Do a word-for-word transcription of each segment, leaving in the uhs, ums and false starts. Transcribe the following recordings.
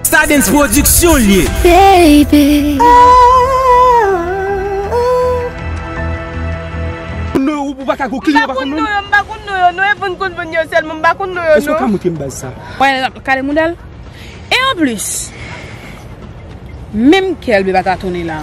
Stardens Production l ye. Baby. Nou, ou pa ka gon kliyan, ou pa konn non. M pa konn non yo, non, e pou n konn yo sèlman, m pa konn non yo, non. Èske w ka montre m baz sa? Wè, kale modèl. E anplis, menm ke Elbe pa ta tounen la,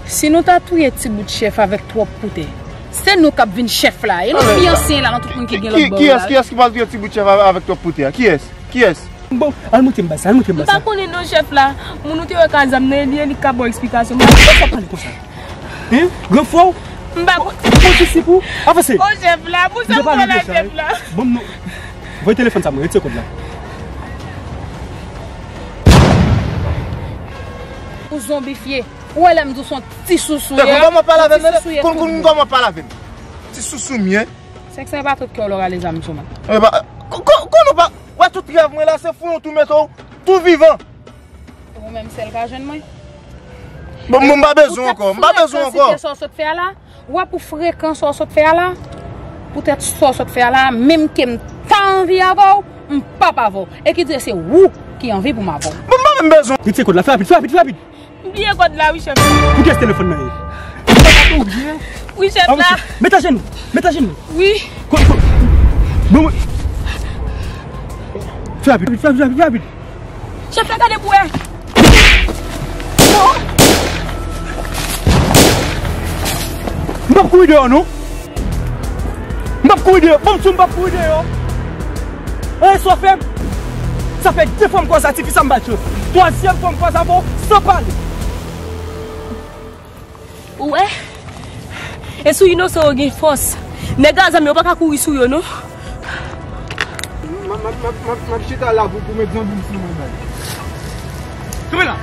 si nou ta touye ti bout chèf avèk twòp poutè, se nou k ap vin chèf la. E nou pi ansyen la nan tout moun ki gen lòt bò yo la. Kiyès, kiyès ki pral touye ti bout chèf avèk twòp poutè a? Kiyès? Kiyès? Bon, al montre m baz sa, al montre m baz sa. M pa konnen non chèf la. Moun ou te wè k a zam nan, e li, e li k ka ba w eksplikasyon. Kòman sa pale konsa? Hein? Gran frè w? M pa konn. Bon, disip ou? Avanse. O chèf la, pou sa m fè la, chèf la. Bon, non. Voye telefòn sa mwen, retire kòd la. Ou zonbifye. Ou wè lè m di w se yon ti sousou ye. Konn kòman pale avè m, konn, konn kòman pale avè m. Ti sousou m ye. Senk san e pa tout kè w lè w rale zam sou mwen. Konnen w pa, wè tout rèv mwen la, se fouyon tou mete w, tou vivan. Ou menm sèl ka jwenn mwen. Bon, bon, m pa bezwen ankò, m pa bezwen ankò. Ou wè pou frekan sa w sot fè a la, poutèt sa w sot fè a la, menm ke m ta anvi avè w, m p ap avè w. E ki di se ou ki anvi pou m avè w. Bon, m pa menm bezwen. Retire kòd la, fè rapid, fè rapid, fè rapid. M bliye kòd la wi, chèf. Pou kiyès telefòn nan ye? Wi, chèf la. Met ajenou, met ajenou. Wi. Bon, wi. Fè rapid, fè rapid, fè rapid, fè rapid. Chèf la, gade pou wè. M p ap kouri deyò non. M p ap kouri deyò. Bon, m di w m p ap kouri deyò. An, sa w fè m? Sa fè de fwa m kwaze a tifi sa, m ba l chans. Twazyèm fwa m kwaze avè w san pale. Ou wè? E sou inosan yo gen fòs. Nèg a zam yo pa ka kouri sou yo non. M ap, m ap, m ap, m ap, m ap chita la pou, pou met zanbi m sou mwen, bay. Kanpe la!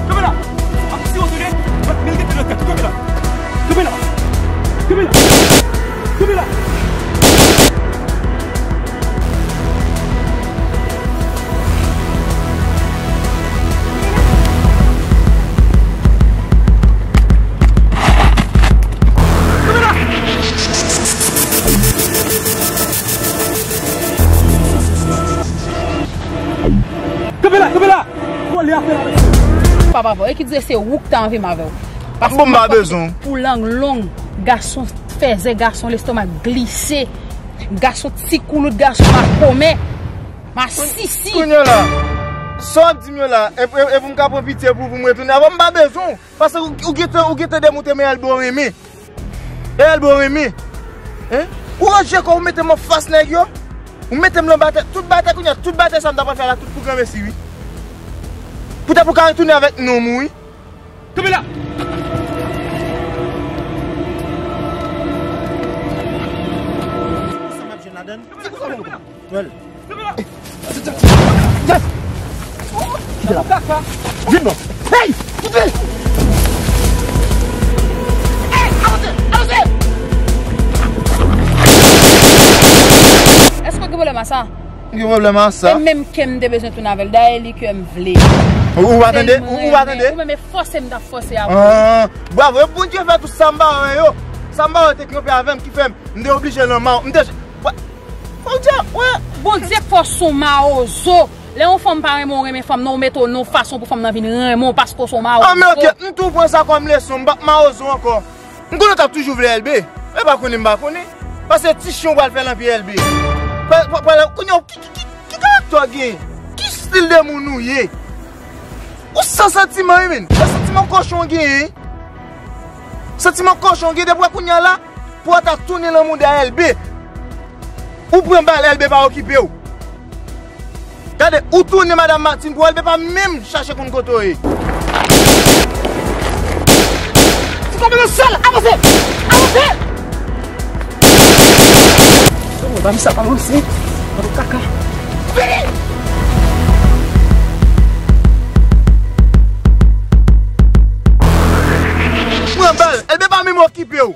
Kanpe la! Ap si w tounen, mwen mete nan tèt. Kanpe la! Kanpe la! Kanpe la! Kanpe la! Kanpe la, kanpe la! Vòlè ap fè la, mesye. Papa, vòlè ki di se ou k ta anvi m avè w. Paske bon, m pa bezwen w. Pou lang long, gason fèzè, gason lestomak glise, gason ti koulout, gason makomè, masisi. Kounye a la, sa w ap di m yo la, e, e, e pou m ka pran pitye pou, pou m retounen avè w, m pa bezwen w. Paske ou, ou gentan, ou gentan demontre m e Elbe w renmen. E Elbe w renmen. Hein? Ou ranje kò w, ou mete m anfas nèg yo. Ou mete m nan batay, tout batay kounye a, tout batay sa m ta pral fè la, tout pou granmesi, wi. Poutèt pou ka retounen avèk nonm ou, wi. Kanpe la! Se konsa m ap jwenn ladann. Se konsa m ap jwenn. Well. Vin non. Hey! Koute! Hey! Avanse! Avanse! Èske w gen pwoblèm a sa? M gen pwoblèm a sa. E menm ke m te bezwen tounen avè l. Dayè li ke m vle. Ou, ou pa tande? Ou, ou pa tande? Ou menm e fòse m t ap fòse avè w. Ah, bravo. E Bondye fè tout sa m pa wè yo. Sa m pa wè te kanpe avè m ki fè m, m te oblije nan ma-, m te, wè, fò w di, wè. Bondye k fè w se yon mawozo. Lè yon fanm pa renmen w, renmen fanm nan, ou mete w nan yon fason pou fanm nan vin renmen w paske w se yon mawozo. Ah, men ok, m tou pran sa kòm leson, m p ap mawozo ankò. M konnen w t ap toujou vle Elbe. E pa konnen m pa konnen. Paske ti chen w pral fè nan pye Elbe. Pral, pral, pral, kounye a, ki, ki, ki, ki karaktè w gen? Ki estil de moun ou ye? Ou san santiman, wi, menn. San santiman kochon w genyen, wi. Santiman kochon w gen, depi w wè kounye a la, pou w ta tounen nan mouda Elbe. Ou pran bal, Elbe pa okipe w. Gade, ou tounen madanm Martine pou Elbe pa menm chache konn kote w ye. Ti kòmandè sal, avanse! Avanse! Mwen pa misye ap avanse. Mwen kaka. Vini! Pran bal, Elbe pa menm okipe w.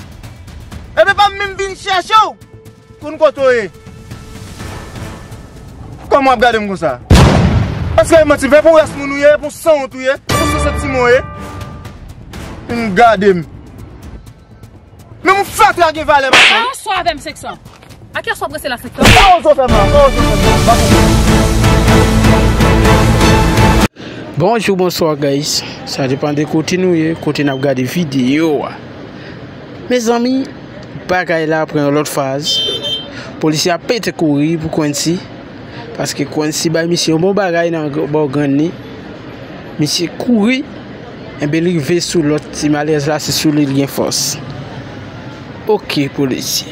Elbe pa menm vin chèche w. Konn kote w ye. Kòman w ap gade m konsa? Èske e manti? Fè pou rès moun ou ye, pou sanwont ou ye, pou san santiman w ye. Vin gade m. Menm yon fatra gen valè, madanm. An swa avè m, Senksan. A kiyès w ap rese la, Senksan? Sa w fè m la? Sa w fè m la? M pa konprann. Bonjou, bonswa, guys. Sa depann de kote nou ye, kote n ap gade videyo a. Mezanmi, bagay la pran yon lòt faz. Polisye a pete kouri pou Quency. Paske Quency bay misye yon bon bagay nan bò grenn li. Misye kouri. Enben, li rive sou lòt ti malerèz la, se sou li l gen fòs. Oke, polisye.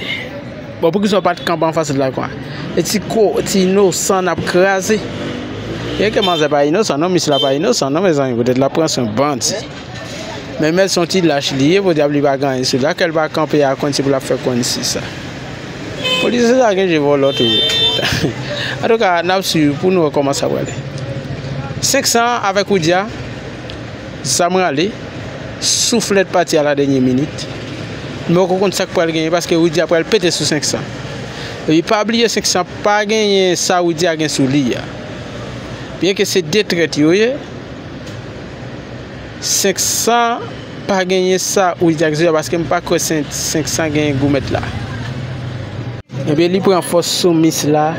Bon, poukisa w pa t kanpe anfas li la, kwa? E ti ko, ti inosan n ap kraze. Gen ke manzè pa inosan, non, mis la pa inosan, non, mezanmi, poutèt l ap pran swen bandi. Men mèt se yon ti lach li ye, podyab li pa gen anyen sou li. Akè l pa kanpe a Quency pou l ap fè Quency sa. Polisye sa gen je vòlò tou. Antouka, n ap swiv pou nou wè kòman sa prale. Senksan avèk Widia, zam rale, souflèt pati a la dènye minit. Nou poko konn sa k pral genyen paske Widia pral pete sou Senksan. Epi pa bliye Senksan pa genyen sa Widia gen sou li a. Byenke se de trèt yo ye, Senksan pa genyen sa Widia gen sou li a, paske m pa kwè Sen-, Senksan genyen goumèt la. Ebyen, li pran fòs sou mis la,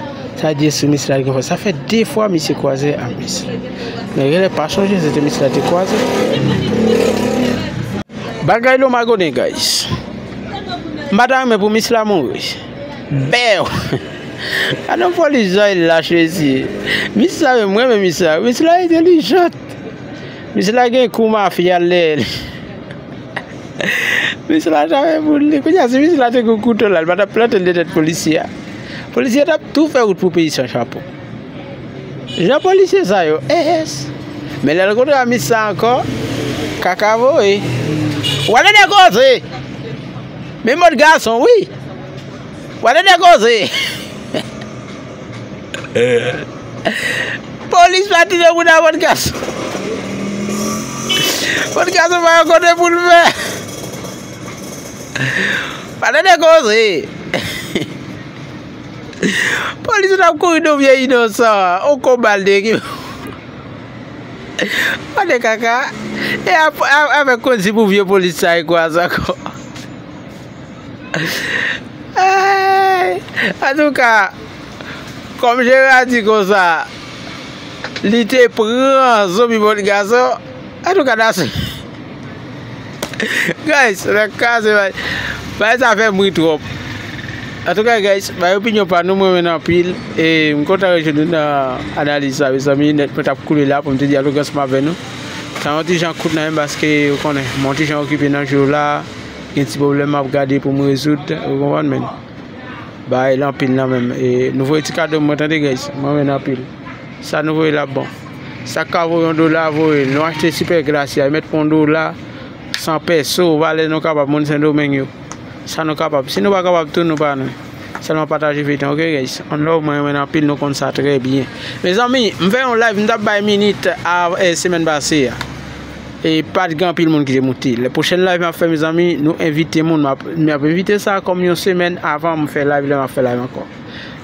sa di sou mis la li gen fòs. Sa fè de fwa misye kwaze ak mis la. Men genlè pa sonje se te mis la te kwaze. Bagay lo magonen, guys. M pa ta renmen pou mis la mouri. Bèw! Gade yon polis jan l lach, mesye. Mis la menm, mwen renmen mis la. Mis la entèlijan. Mis la gen kou mafya lè. Mis la chame pou li. Kounye a, si mis la te gen kouto la, li pa t ap plante l nan tèt polisye a. Polisye a t ap tou fè wout pou peyi san chapo. Jan polisye sa yo, eh, eh. Men lè l kontre a mis sa ankò, kaka voye. W a tande koze! Men mòd gason, wi! W a tande koze! Polis pa tire moun a mòd gason. Mòd gason pa yon kote pou l fè. W a tande koze! Polis la ap kouri nan vye inosan an. On konba l de ki. Gade kaka. E ap, ap, avèk konsi pou vye polis sa e kwaze ankò. Ay! Antouka, kòm Jera di konsa, li te pran zonbi mòd gason. Antouka, n a swiv. Guys, nan ka se bagay, bagay sa fè m ri twòp. Antouka, guys, bay opinyon pa nou, mwen renmen anpil. E m kontan rejwenn nou nan analiz sa, mezanmi, nèt mwen t ap koule la pou m te dyaloge ansanm avè nou. Sa yon ti jan kout nan men paske, ou konnen, mwen yon ti jan okipe nan jou la. Gen ti pwoblèm m ap gade pou m rezoud, ou konprann, men. Bay la anpil nan men m. E nou voye ti kado mwen, tande, guys. Mwen renmen anpil. Sa nou voye la bon. Sa k ka voye yon dola, voye l. Nou achte Super Glacia, met pou yon dola, san pèso, valè nou kapab, moun Sendomeng yo. Sa nou kapab. Si nou pa kapab tou, nou pa nou. Sèlman pataje feyton, ok, guys? One love, mwen renmen anpil, nou konn sa trè byen. Mezanmi, m fè yon live, m t ap bay minit a, eh, semèn pase a. E pa t gen anpil moun ki te moute. Lè pwochèn live m ap fè, mezanmi, nou envite moun. M ap, m ap envite sa kòm yon semèn avan m fè live, lè m ap fè live ankò.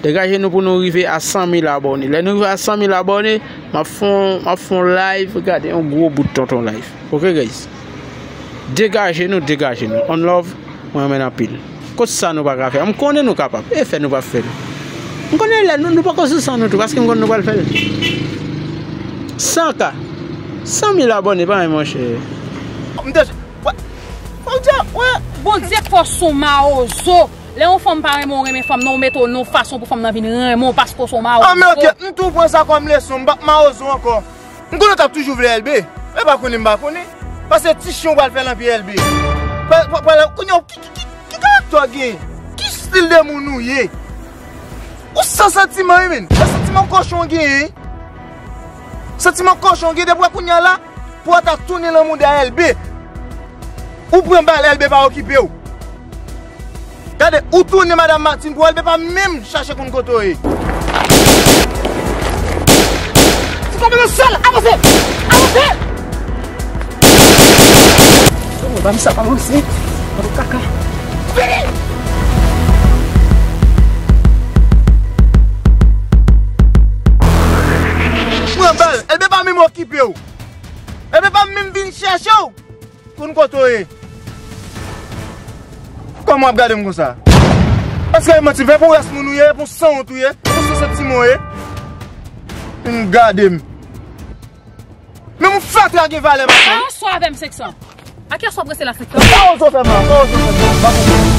Degaje nou pou nou rive a san mil abòne. Lè nou rive a san mil abòne, m ap fè yon, m ap fè yon live, gade, yon gwo bout tonton live. Ok, guys? Degaje nou, degaje nou. One love. Mwen renmen anpil. Kot sa nou pa ka fè? M konnen nou kapab. E fè nou pa fè l. M konnen lè nou, nou poko sou san nou tou, paske m konnen nou pral fè l. San K. San mil abòne, pa anyen, monchè. M te, wè, fò w di, wè. Bondye fè w se yon mawozo. Lè yon fanm pa renmen w, renmen fanm nan, ou mete w nan yon fason pou fanm nan vin renmen w paske w se yon mawozo. Ah, men ok, m tou pran sa kòm leson, m p ap mawozo ankò. M konnen w t ap toujou vle L B. E pa konnen m pa konnen. Paske ti chen w pral fè nan pye L B. Pral, pral, pral, kounye a, ki, ki, ki, ki karaktè w genyen? Ki stil de moun ou ye? Ou san santiman, wi, menn. Sa santiman kochon w genyen, wi. Santiman kochon w genyen, depi w wè kounye a la, pou w ta tounen nan mouda L B. Ou pran bal, L B pa okipe w. Gade, ou tounen madanm Martine pou L B pa menm chache konn kote w ye. Ti kòmandè sèl, avanse! Avanse! Mwen pa misye ap avanse. Mwen kaka. Vini! Bal, Elbe pa menm okipe w. Elbe pa menm vin chèche w. Konn kote w ye. Kòman w ap gade m konsa? Èske e manti? Vè pou rès moun ou ye, pou sanwont ou ye, pou sansantiman w ye. Vin gade m. Men moun fatra gen valè, matant. Yon swa avè m, senk san. A kiyès w ap rese la, senk san? Sa w ozo fè m la? Sa w ozo fè m la? M pa konprann.